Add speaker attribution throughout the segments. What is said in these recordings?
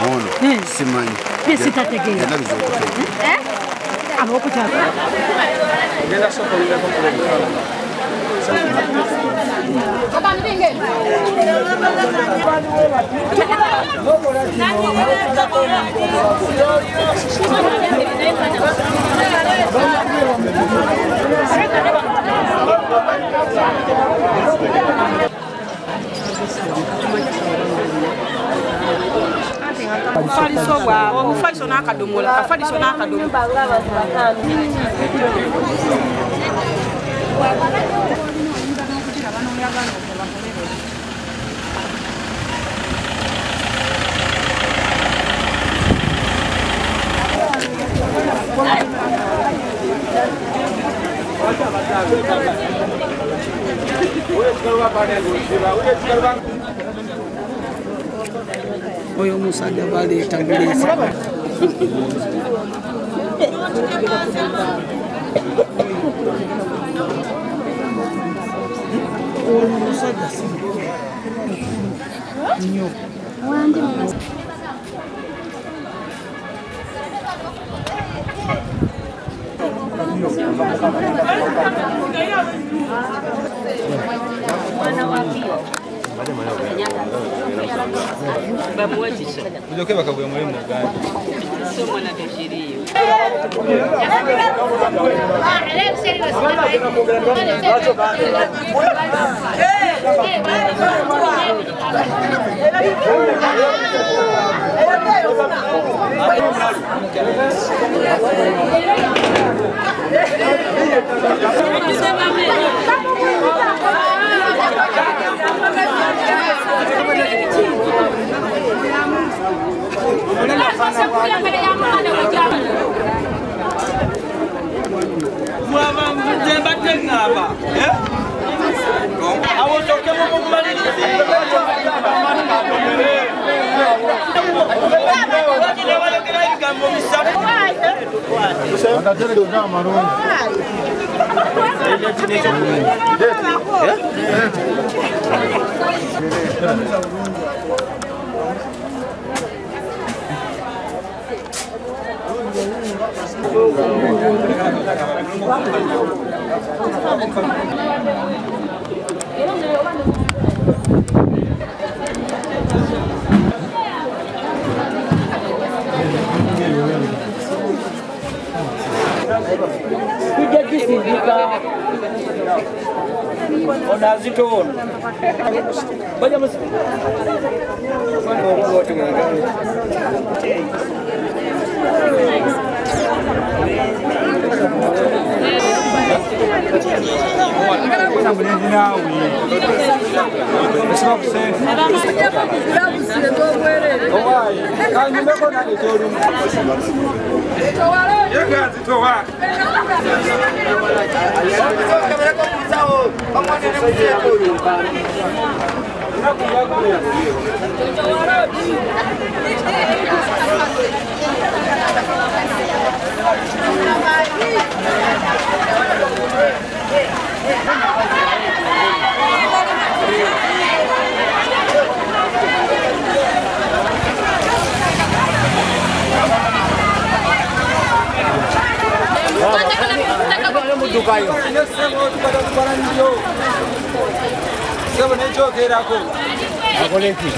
Speaker 1: Ono simanyi.
Speaker 2: Bye sitategeera. Ab'okukyalo.
Speaker 3: Ogenda sooka olindako kuleka.
Speaker 4: Obufaliso bwabwe, obufaliso n'akadomola, akafaliso n'akadomola.
Speaker 5: Oyo omusajja baleeta buleesi. Ono omusajja si nnyo.
Speaker 3: Ujoke bakagwe mulimu gani?
Speaker 4: Somo na tekiriyo.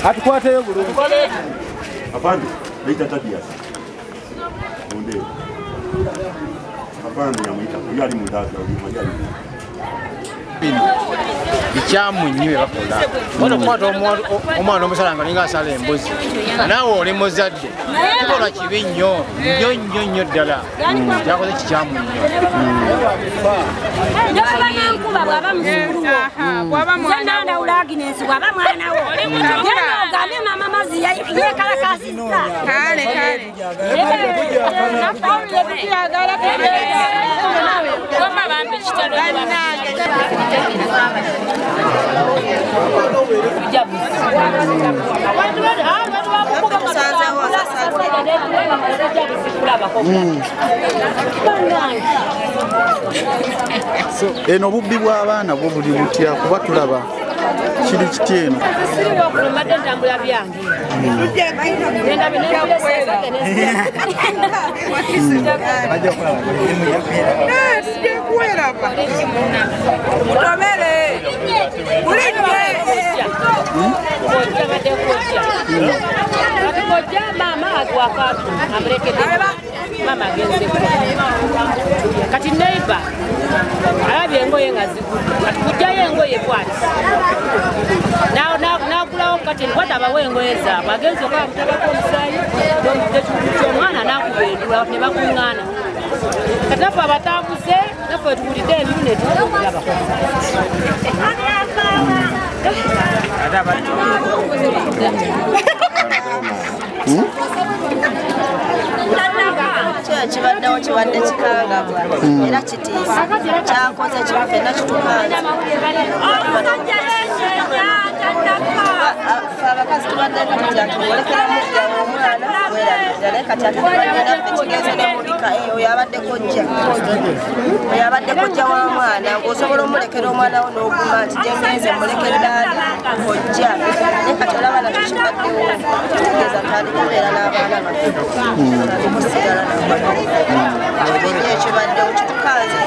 Speaker 3: Atukwateyo bulungi.
Speaker 1: Afande, naita Tadias. Munde. Afande yamuyita uyu ali mundaka uyu majali.
Speaker 6: Bikyamu nnyo bye bakola. Ono kwata omwana omusala nga ninga asala embuzi. Naawe oli muzadde. Kikola kibi nnyo, nnyo nnyo nnyo ddala. Kyakoze kikyamu nnyo.
Speaker 2: Ndaba nankuba bw'aba muzukulu wo. Nze nandawula Agnes bw'aba mwana wo. Genda ogambe maama mazzi yeekalakaasizza.
Speaker 4: Kale kale.
Speaker 7: Eno obubbi bw'abaana bwo buli butya kuba tulaba Kiri kiti eno.
Speaker 8: Siriwo ntambula byange. Ngenda kati neighbor alabye engoye nga zigudde kati kujjayo engoye bwati nagulawo kati bwatabawo engoye zaabwe agenze okola mutabako omusaayi omwana nakuba endula ne bakuŋŋaana kati naffe abatambuze naffe tuwulidde ebiru netukulaba.
Speaker 9: Kibaddewo kibadde kikangabwa era kitiisa kyakoze kimu ffenna kitukanze. Ffe abakazi tubadde tutya tumulekera mujjawo omwana werabirira naye kati ate tubadde naffe kigenze ne mubika oyo abadde kojja oyo abadde kojja wa mwana ng'osobola omulekera omwana wo n'oguma nti gyengenze mulekedde ani kojja naye kati olaba nakyo kibaddewo kitegeeza tandika obeera n'abaana baffe okusigala nabo kibi nnyo ekibaddewo kitukanze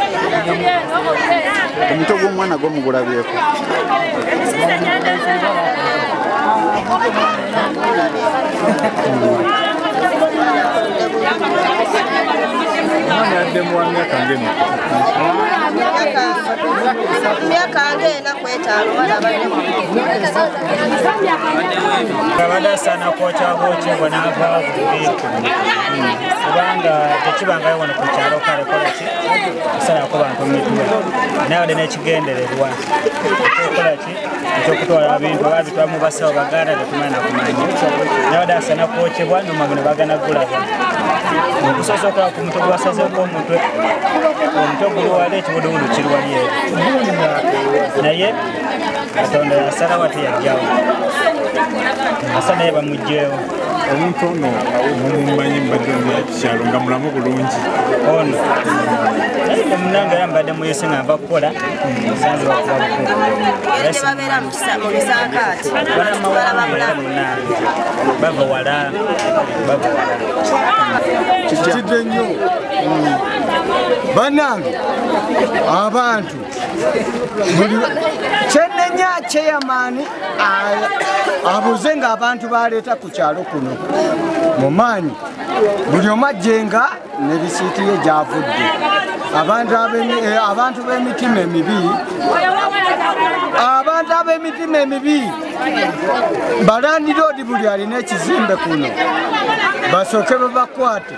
Speaker 9: ffenna.
Speaker 7: Omutwe gw'omwana gwo mugulabyeko?
Speaker 9: Myaka ng'ena ku etaano omwana abadde
Speaker 10: abadde asaana kwokyabwokyebwa n'avaawo ku bintu kubanga tekibangayo wano ku kyalo kale kola ki kusalako bantu mitwe naye abadde n'ekigendererwa ekyokukola ki ekyokutwala ebintu babitwala mu basawo baganda tetumanya nakumanya naye abadde asaana kwokyebwa n'omwangu ne bagana gulaba okusoosa okola ku mutwe gwasazeeko omutwe omutwe guli wala ekiwuduwudu kiri wali eri naye Katonda yasalawo ate yajjawo asa naye bamuggyewo.
Speaker 11: Omuntu ono mumumanyi mbadde mukyalo nga mulamu bulungi
Speaker 10: ono naye munange era mbadde muyise nga nva kukola nsanze bakuba bukulu
Speaker 9: gye babeera mu bisaakaati balaba mulamu
Speaker 10: bava wala bava wala.
Speaker 12: Kitidde nnyo bannange abantu kyenenya chairman abuze nga abantu baleeta ku kyalo kuno mu maanyi buli omu ajjenga ne risiiti ye gy'avudde. Abantu b'emitima emibi abantu ab'emitima emibi balandiroodi buli alina ekizimbe kuno basooke babakwate.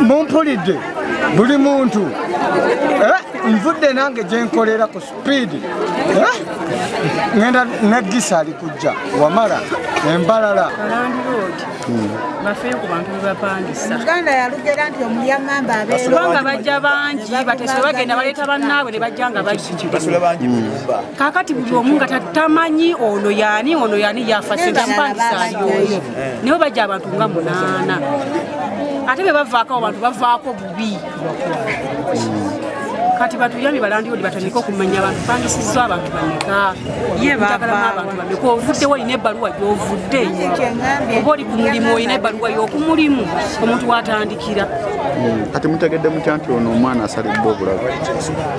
Speaker 12: Mumpulidde buli muntu nvudde nange gye nkolera ku sipiidi ngenda negisa ali kujja wamala embalala.
Speaker 4: Bafeeyo ku bantu be bapangisa.
Speaker 13: Muganda yalugera nti omulyamamba abeera
Speaker 4: kubanga bajja bangi batese bagenda baleeta bannaabwe ne bajja nga
Speaker 1: basula bangi mu nyumba.
Speaker 4: Kaakati buli omu nga tamanyi ono yaani yafa sente amupangisa ali oyo naye bajja abantu nga 8 ate be bavaako abantu bavaako bubi. Kati batuyambi balandiodi batandike okumanya abantu pangisizza abantu bameka njagalamu abantu bameka ovuddewo olina ebbaluwa gy'ovudde oba oli ku mulimu olina ebbaluwa y'oku mulimu omuntu w'atandikira.
Speaker 7: Kati mutegedde mutya nti ono omwana asaliddwa obulago?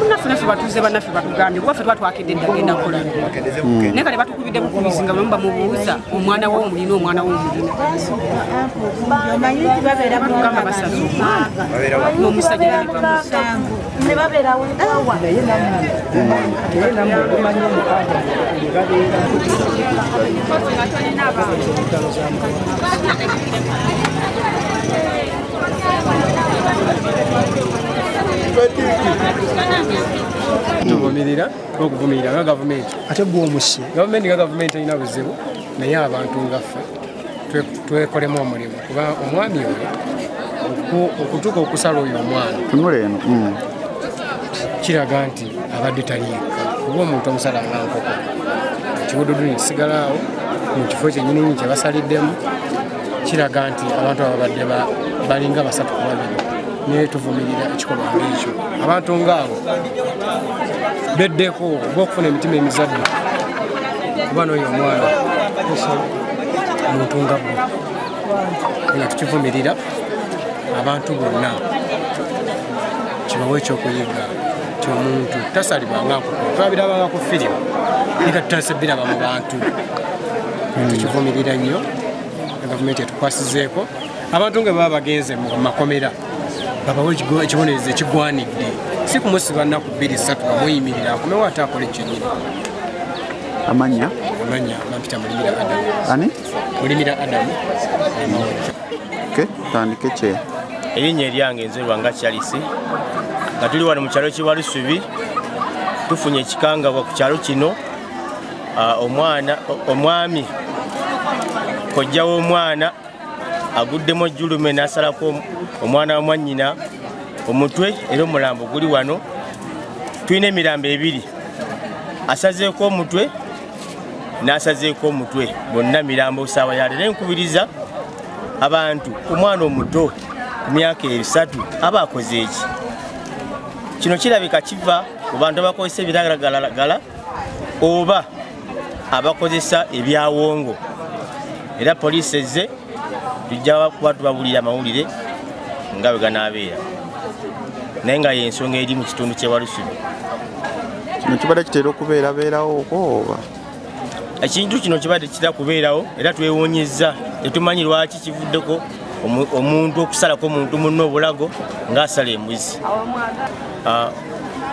Speaker 4: Naffe naffe batuuze bannaffe batugambye kuba ffe tuba twakedde dda genda kukola naye kale batukubidde bukubizi nga bwe bamubuuza omwana wo omulina omwana wo omulina batugamba basaze omwana n'omusajja naye bamusa.
Speaker 14: Tuvumirira n'okuvumirira nga gavumenti
Speaker 15: ate gwomusi
Speaker 14: gavumenti nga gavumenti erina buzibu naye abantu nga ffe twekolemu omulimu kuba omwami oyo okutuuka okusala oyo omwana
Speaker 7: tunula eno
Speaker 14: kiraga nti abadde tali yekka kuba omuntu omusala nga nkoko ekiwududu nekisigala awo mu kifo kyennyini kye basaliddemu kiraga nti abantu abo babadde balinga 3 ku 2 naye tuvumirira ekikolwa ng'ekyo. Abantu ng'abo beddeko oba okufuna emitima emizadde Kuba n'oyo omwana muntu nga ggwe. Nga tukivumirira abantu bonna kibawe ekyokuyiga nti omuntu tasalibwanga nkoko. Twabirabanga ku firimu naye tutandise biraba mu bantu. Tukivumirira nnyo, gavumenti etukwasizeeko. Abantu nga baba bagenze mu makomera babawe ekibonerezo ekigwanidde, si kumusiba nnaku 2 3 bamuyimirira akomewo ate akole kyennyini.
Speaker 7: Amanya?
Speaker 14: Amanya bampita Mulimira Adamu.
Speaker 7: Ani?
Speaker 14: Mulimira Adamu.
Speaker 7: Okay, tandike kye.
Speaker 15: Erinnya eryange nze Lwanga Charles. Nga tuli wano mu kyalo ky'e Walusubi, tufunye ekikangabwa ku kyalo kino. Omwami kojja w'omwana aguddemu ejjulume n'asalako omwana wa mwannyina omutwe, era omulambo guli wano. Tulina emirambo ebiri, asazeeko omutwe n'asazeeko omutwe, bonna mirambo saawa ya leero. Nkubiriza abantu, omwana omuto ku myaka 3 aba akoze eki? Kino kirabika kiva ku bantu abakozesa ebiragalalagala oba abakozesa ebyawongo. Era poliisi ezze, tujja kuba tubabulira amawulire nga bwe ganaabeera, naye nga y'ensonga eri mu kitundu ky'e Walusubi.
Speaker 7: Kino kibadde kitera okubeerabeerawo oba?
Speaker 15: Ekintu kino kibadde kitera kubeerawo era twewuunyizza, tetumanyi lwaki kivuddeko omuntu okusalako omuntu munne obulago ng'asala embuzi.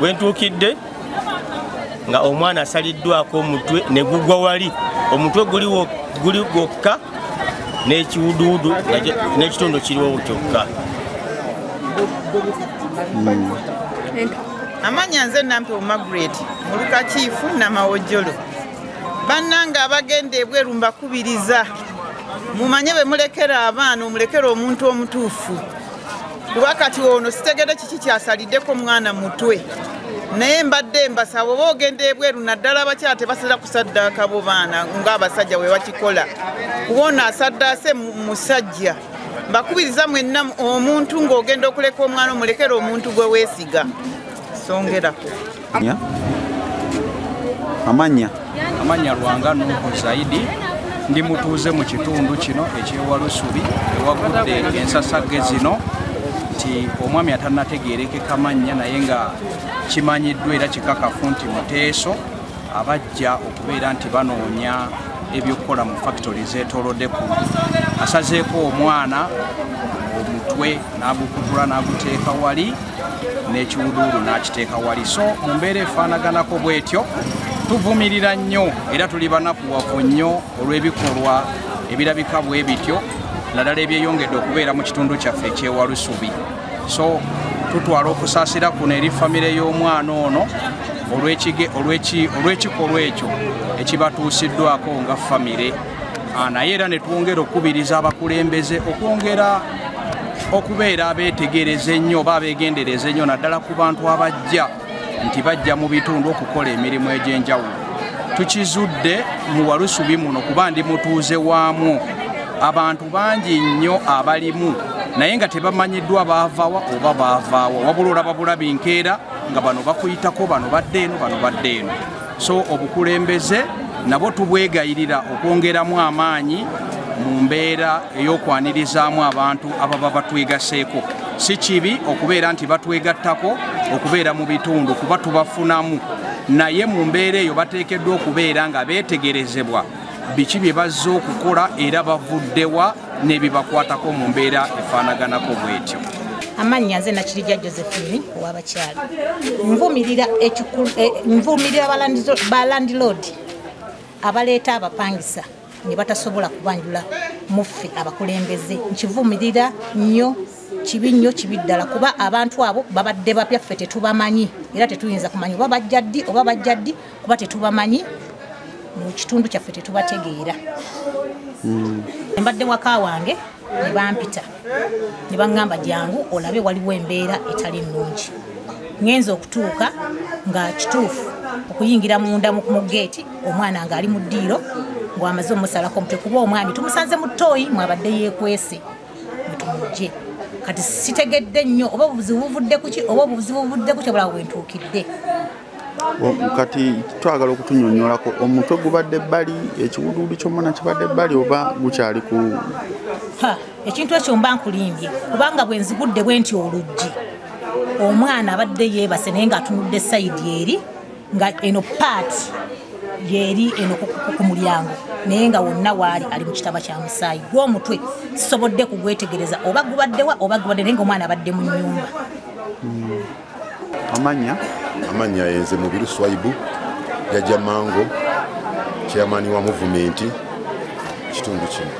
Speaker 15: We ntuukidde nga omwana asaliddwako omutwe ne gugwa wali, omutwe guli gwokka n'ekiwuduwudu n'ekitundu kiriwo kyokka.
Speaker 16: Amanya nze Nampewo Margaret, muluka chiifu Namawojjolo. Bannange abagenda ebweru mbakubiriza, mumanye bwe mulekera abaana, omulekera omuntu omutuufu. Kuba kati ono sitegedde kiki kyasaliddeko omwana mutwe, naye mbadde mbasaba oba ogenda ebweru, naddala abakyala tebasera kusaddaaka bo baana ng'abasajja bwe bakikola, kuba ono asaddaase musajja. Mbakubiriza mwenna, omuntu ng'ogenda okuleka omwana omulekera omuntu gwe weesiga. Songerako.
Speaker 7: Amanya?
Speaker 17: Amanya Lwanga Nuhu Zaidi. Ndi mutuuze mu kitundu kino eky'e Walusubi ewagudde ensasagge zino nti omwami atannategeerekeka mannya, naye nga kimanyiddwa era kikakafu nti Muteeso, abajja okubeera nti banoonya ebyokukola mu factory zeetoolodde kuno. Asazeeko omwana omutwe n'agukutula n'aguteeka wali, n'ekiwuduwudu n'akiteeka wali. So mu mbeera efaanaganako bw'etyo tuvumirira nnyo era tuli banakuwavu nnyo olw'ebikolwa ebirabika bwe bityo, naddala ebyeyongedde okubeera mu kitundu kyaffe eky'e Walusubi. So tutwala okusaasira kuno eri famire y'omwana ono olw'ekikolwa ekyo ekibatuusiddwako nga famire. Naye era ne twongera okukubiriza abakulembeze okwongera okubeera abeetegereza ennyo oba abeegendereza ennyo, naddala ku bantu abajja nti bajja mu bitundu okukola emirimu egy'enjawulo. Tukizudde mu Walusubi muno kuba ndi mutuuze waamwo, abantu bangi nnyo abalimu naye nga tebamanyiddwa baavaawa oba baavaawa, wabula olaba bulabi nkeera nga bano bakuyitako, bano badde eno, bano badde eno. So obukulembeze nabo tubwegayirira okwongeramu amaanyi mu mbeera ey'okwanirizaamu abantu ababa batwegaseeko. Si kibi okubeera nti batwegattako okubeera mu bitundu kuba tubafunamu, naye mu mbeera eyo bateekeddwa okubeera nga beetegerezebwa biki bye bazze okukola era bavuddewa n'ebibakwatako mu mbeera efaanaganako bw'etyo.
Speaker 18: Amannya nze Nakirijja Josephine ow'abakyala. Nvumirira balandlord abaleeta abapangisa ne batasobola kubanjula muffe abakulembeze. Nkivumirira nnyo, kibi nnyo, kibi ddala, kuba abantu abo babadde bapya, ffe tetubamanyi era tetuyinza kumanya oba bajja ddi oba bajja ddi, kuba tetubamanyi mu kitundu kyaffe, tetubategeera. Mbadde waka wange ne bampita ne baŋŋamba jangu olabe waliwo embeera etali nnungi. Ngenze okutuuka nga kituufu okuyingira munda mu geeti, omwana ng'ali mu ddiiro ng'amaze omusalako omutwe, kuba omwami tumusanze mu ttooyi mwabadde yeekwese mutumugye. Kati sitegedde nnyo oba obuzibu buvudde ku ki oba obuzibu buvudde ku ki, obulawo bwe ntuukidde.
Speaker 7: Kati twagala okutunyonnyolako omutwe gubadde bbali, ekiwuduwudu ky'omwana kibadde bbali oba gukyali ku
Speaker 18: Ekintu ekyo mba nkulimbye, kubanga bwe nzigudde bwe nti oluggi omwana abadde yeebase naye ng'atunudde sayidi eri, nga eno paati yeri eno ku mulyango, naye nga wonna waali ali mu kitaba kya musaayi. Gw'omutwe sisobodde kugwetegereza oba gubaddewa oba gubadde, naye ng'omwana abadde mu nnyumba.
Speaker 1: Amanya yenze Mubiru Swaibu Jajja Mango, chairman wa movement kitundu kino.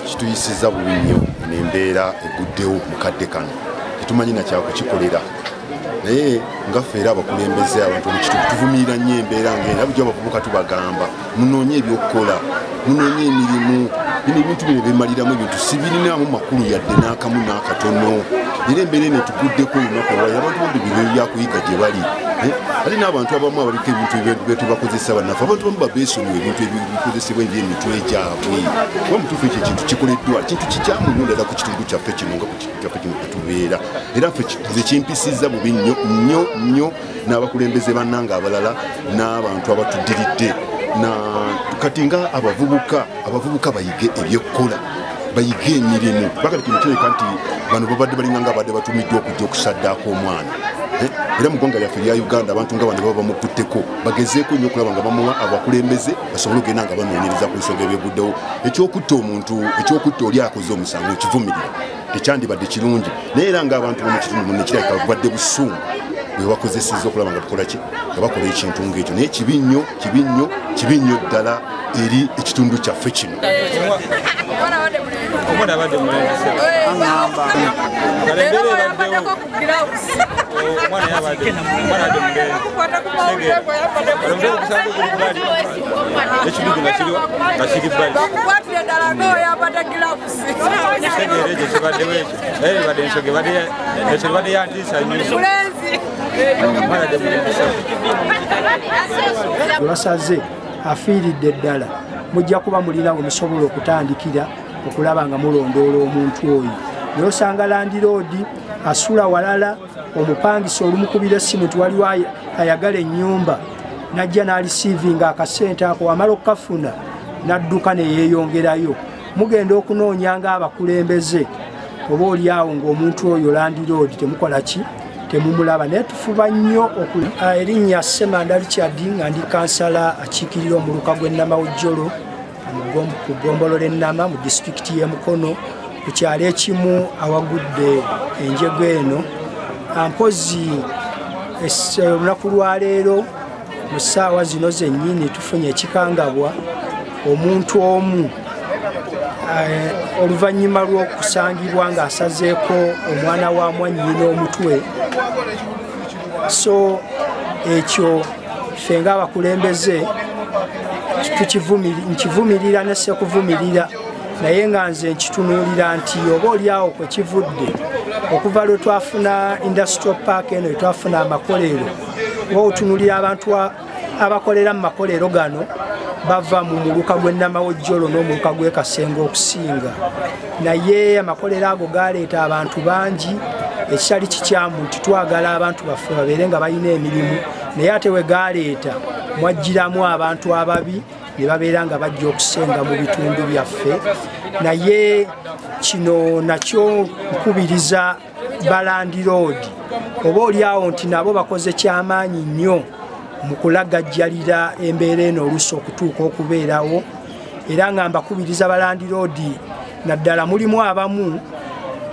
Speaker 1: Kituyisiza bubi nnyo n'embeera eguddewo mu kadde kano, tetumanyi na kyakukikolera, naye nga ffe era abakulembeze abantu mu kitundu tuvumirira nnyo embeera ng'eno. Bulijjo abavubuka tubagamba munoonye ebyokukola, munoonye emirimu. Bino ebintu bino bimaliramu ebintu sibirinaamu makulu yadde n'akamu n'akatono. Era embeera eno etuguddeko olunaku olwaleero, abantu bombi bino byakuyiga gye bali. Ate n'abantu abamu abaliko ebintu byetubakozesa bannaffe, abantu abamu babeesonyiwa ebintu ebikozesebwa eby'emitwe gyabwe. Kuba mutuufu ekyo ekintu kikoleddwa kintu kikyamu nnyo ddala ku kitundu kyaffe kino, nga ku kitundu kyaffe kino kwetubeera. Era ffe nze kimpisizza bubi nnyo nnyo nnyo n'abakulembeze bannange abalala n'abantu abatuddiridde. Na kati nga abavubuka bayige ebyokukola, bayige emirimu. Bakati kino kireka nti bano babadde balinga nga abadde batumiddwa okujja okusaddaako omwana. Era mu ggwanga lyaffe erya Uganda abantu nga bano baba bamukutteko bagezeeko nnyo okulaba nga bamuwa abakulembeze basobole okugenda nga banoonyereza ku nsonga ebyeguddewo. Ekyokutta omuntu, ekyokutta oli akoze omusango nkivumirira, tekyandibadde kirungi. Naye era ng'abantu b'omu kitundu muno kirabika bubadde busungu bwe bakozesezza okulaba nga tukola ki, nga bakola ekintu ng'ekyo. Naye kibi nnyo, kibi nnyo, kibi nnyo ddala eri ekitundu kyaffe kino.
Speaker 3: Omwana abadde mulenzi, omwana yabadde mulenzi, ekidugu nga kiri bbali, kitegeera ekyo kibaddewo ekyo, naye ebadde ensonga ekyo ebadde yantiisa nnyo. Omwana adde mulenzi.
Speaker 19: Basaze afiiridde ddala, mujja kuba mulina we musobola okutandikira okulaba nga mulondoola omuntu oyo. Naye osanga landiroodi asula walala, omupangisa olumukubira essimu nti waliwo ayagala ennyumba, n'ajja n'alisiivinga akasente ako, amala okukafuna n'adduka ne yeeyongerayo. Mugenda okunoonya ng'abakulembeze oba oli awo ng'omuntu oyo landiroodi temukola ki, temumulaba. Naye tufuba nnyo. Erinnya Ssemanda Richard, nga ndi kansala akiikirira omuluka gw'e Namawojjolo ku ggombolola Ennama mu disitulikiti y'e Mukono, ku kyalo ekimu awagudde enjego eno. Mpozi olunaku lwaleero mu ssaawa zino zennyini tufunye ekikangabwa, omuntu omu oluvannyuma lw'okusangibwa ng'asazeeko omwana wa mwannyina omutwe. So ekyo ffe ng'abakulembeze nkivumirira ne sekuvumirira, naye nga nze nkitunuulira nti oba oli awo kwe kivudde okuva lwe twafuna industrial park eno, twafuna amakolero, oba otunuulira abantu abakolera mu makolero gano bava mu muluka gw'e Namawojjolo n'omuluka gw'e Kasenga okusinga. Naye amakolero ago galeeta abantu bangi, ekitali kikyamu nti twagala abantu baffe babeere nga balina emirimu, naye ate we galeeta mwajjiramu abantu ababi ne babeera nga bajja okusenga mu bitundu byaffe. Naye kino nakyo nkubiriza balandiroodi oba oli awo nti nabo bakoze kyamaanyi nnyo mu kulagajjalira embeera eno oluusi okutuuka okubeerawo. Era nga mbakubiriza balandiroodi, naddala mulimu abamu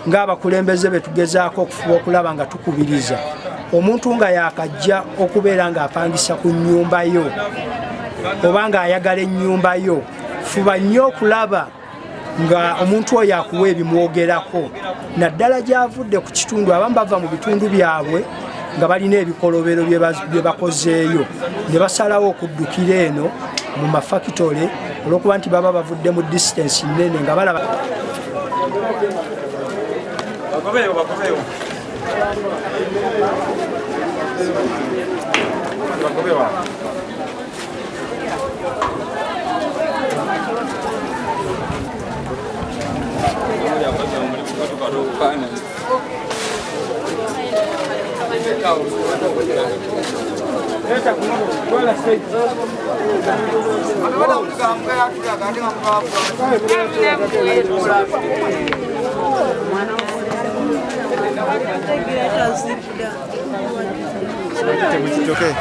Speaker 19: ng'abakulembeze be tugezaako okufuba okulaba nga tukubiriza omuntu nga yakajja okubeera ng'apangisa ku nnyumba yo oba ng'ayagala ennyumba yo, fuba nnyo okulaba nga omuntu oyo akuwa ebimwogerako, naddala gy'avudde ku kitundu. Abamu bava mu bitundu byabwe nga balina ebikolobero bye bakozeeyo ne basalawo okuddukira eno mu mafakitole olw'okuba nti baba bavudde mu distance nnene nga balaba.
Speaker 7: Okay.